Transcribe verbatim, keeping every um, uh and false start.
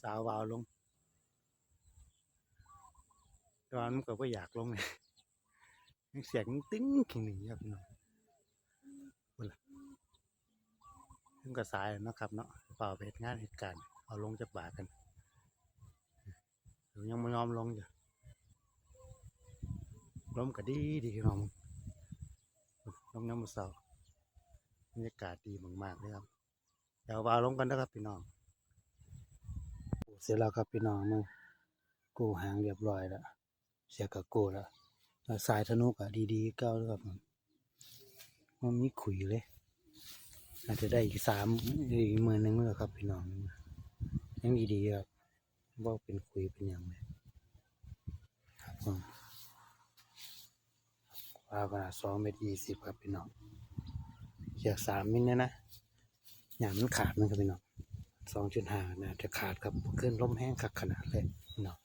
สาวบ่าวลง แต่ว่ามันก็บ่อยากลงเลย ยังเสียงตึ้งๆ ข้างนี้ครับพี่น้อง พุ่นล่ะ ถึงก็สายแล้วเนาะครับเนาะ ฟ้าวไปเฮ็ดงานเฮ็ดการ เอาลงจักบาทกัน ยังบ่ยอมลงอยู่ ลมก็ดีดีพี่น้อง ลมยามมื้อเช้า บรรยากาศดีมากๆ เลยครับ เดี๋ยวบ่าวลงกันนะครับพี่น้อง เสร็จแล้วครับพี่น้อง มากู้หางเรียบร้อยแล้ว เสียกะกู้แล้ว แล้วสายธนูก็ดีๆ เก่าแล้วครับ มันมีขุยเลย อาจจะได้อีกสาม อีกมื้อหนึ่งแล้วครับพี่น้อง ยังดีๆ ครับ บ่เป็นขุยเป็นหยังเลย ครับผม ว่ากัน สองเมตรยี่สิบ ครับพี่น้อง เสียกสามมิลเนี่ยนะ อย่างมันขาดนะครับพี่น้อง สองจุดห้า น่าจะขาดครับ ขึ้นลมแห้งคักขนาดเลยพี่น้อง